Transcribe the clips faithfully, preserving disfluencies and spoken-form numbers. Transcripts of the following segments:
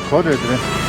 གོ་རེད་དེ།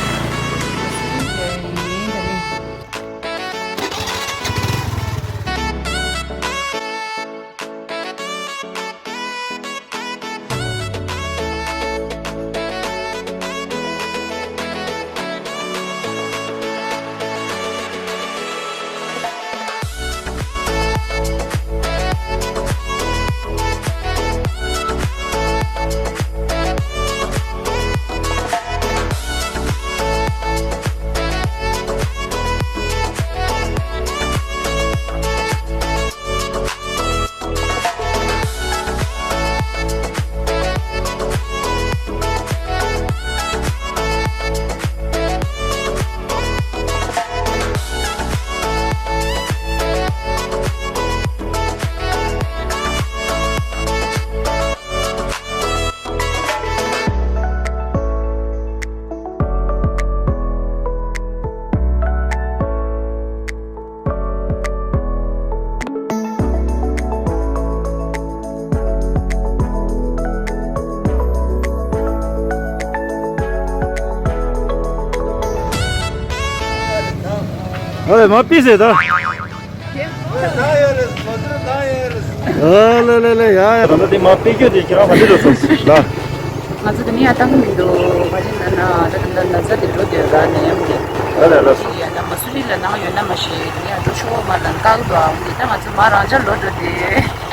ཨ་ལས་མ་པི་ཟེར་ད། ཨ་ལེ་ལེ་ལེ་ཡ་ཡ། ད་ལྟ་དེ་མ་དཔེ་སྐྱོ་དེ་ཁྱེད་རང་ག་འདྲ་འགྲོ་སོང་ལ། ང་ཚོ་དེ་ནས་ཡར་བཏང་གི་མི་འདུག་ང་ཚོ་ན་ན་ད་ད་ད་ན་ཚ་དེ་འགྲོ་དེ་ར་ནད་ཡམས་དེ། ཨ་ལེ་ལེ། ཡ་ད་མ་སུ་རི་ལ་ནང་ཡོད་ན་མ་ཤེས་དེ་ནས་ཡར་འགྲོ་ཆོག་མ་ལ་བཀག་འདུག་ཨ་འོང་དེ་ད་ང་ཚོ་མ་རང་ཅག་ལོ་འགྲོ་དེ།